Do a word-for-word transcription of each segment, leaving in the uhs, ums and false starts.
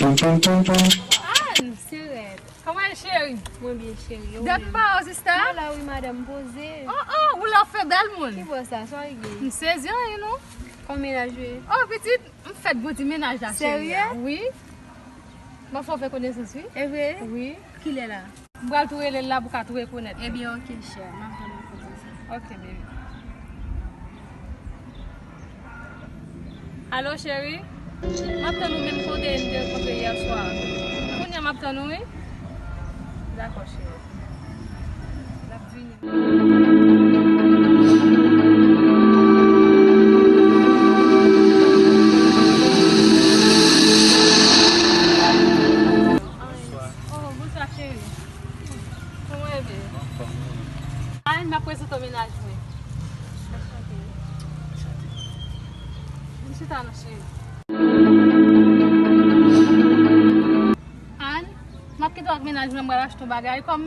Ann, se rèd. Kòman e, cheri? Mwen byen, cheri. Depi pa wè w, sista? Mwen la, wi, madanm, poze. Oh, oh, ou la fè bèl moun. Ki bò sa? Sa w gen? M sezi anyen, non. Kòman mennaj ou ye? Oh, pitit, m fèt gwo ti mennaj la, cheri. Serye? Wi. Mwen fè w fè konesans, wi. E vre? Wi. Kilè la? M pral tou rele l la pou w ka tou rekonèt. Ebyen, oke, chè. M ap tann ou pou di sa. Oke, baby. Alo, cheri? M ap tann ou menm kote n te rankontre yè swa. Kounye a m ap tann ou, wi. Dakò, cheri. L ap vini. Bonswa. Oh, bonswa, cheri. Kòman w ye? Anfòm, wi. Ann, m ap prezante w mennaj mwen. Anchante. Anchante. Vin chita non, cheri. Ann, m ap kite w ak mennaj mwen, m pral achte yon bagay. Kòm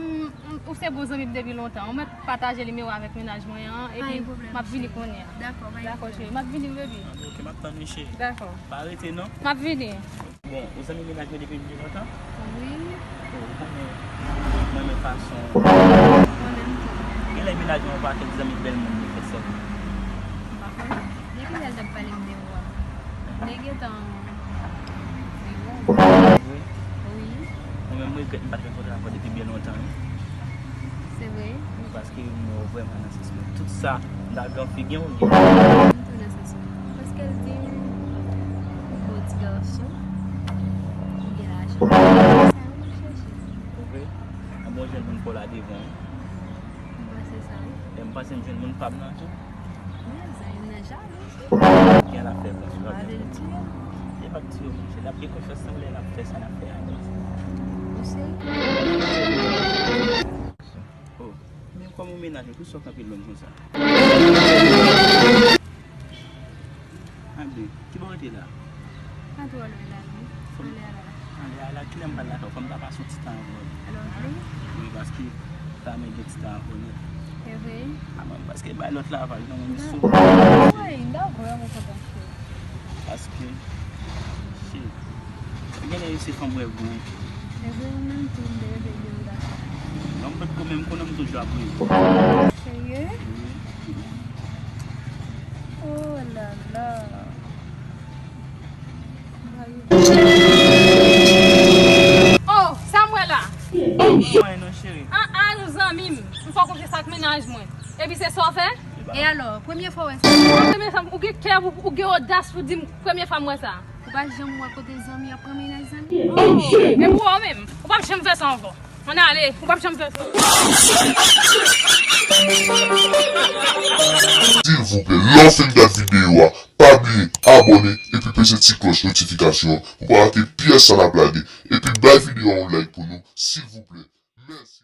ou se bon zanmi m depi lontan, ou mèt pataje nimewo avèk mennaj mwen an, epi m ap vini kounye a. Dakò, cheri, m ap vini, baby. Ann, oke, m ap tann ou, cheri. Dakò. Pa rete, non. M ap vini. Bon, ou zanmi mennaj mwen depi byen lontan? Wi. Bon, ou konnen mwen renmen fason. Mwen menm tou. Genlè mennaj mwen pa kèk zanmi bèl moun li fè sèvi. M pa konnen. Depi lè l t ap pale m de ou a, m te gentan renmen w. Vre? Wi. Mwen menm, m regrèt m pa t rankontre avè w depi byen lontan, wi. Se vre? Wi, paske m wè w vrèman nan sans mwen. Tout sa, m ta gen yon figi w, m tou nan sans mwen. Paske l di m, ou bon ti gason, ou gen lajan. Sa m ap chèche. Ou vre? Anben, w jwenn moun pa w la devan w. M panse sa, wi. E m panse m jwenn moun pa m nan tou. Mezanmi, m nan jalou, cheri. Gen l ap fè konfyans. Pale l di yo. Li p ap di yo, monchè. L ap gen konfyans nan w lè l ap fè sa l ap fè a. Ou serye? Oh, men kòman w mennaj ou? Poukisa w kanpe lwen konsa? Anben, ki bò w rete la? Pa twò lwen la, non. Fò m ale a la. Ale a la, kilè m pral lakay ou? Fò m ta pase yon ti tan avè w. Alò, vle? Wi, paske ta renmen gen ti tan avè w nèt. E vre? A, mwen, paske bay lòt la aval, non, mwen sou. Wi, m ta vrèman kontan, cheri. Paske, cheri, genlè se fanm rèv mwen. E vre, ou menm tou, m te reve gen yon gason. Non, m potko menm konnen, m toujou ap reve. Serye? Wi. Oh la la. Oh, sa m wè la? Mwen non, cheri. Ah, ah, nou zanmi m. M fè w konfyans ak mennaj mwen. Epi se sa w fè? E alò, premye fwa w wè sa? Premye fwa, ou gen kè, ou, ou gen odas pou di m premye fwa m wè sa. Ou pa janm wè kote zanmi ap pran mennaj zanmi? Oh, e pou ou menm, ou p ap janm fè sa ankò. Ann ale, ou p ap janm fè sa. Silvouplè, lè w fin gad videyo a, pa bliye abòne epi peze ti klòch notifikasyon an pou w pa rate pyès sa n ap lage. Epi bay videyo a yon like pou nou, silvouplè. Mèsi.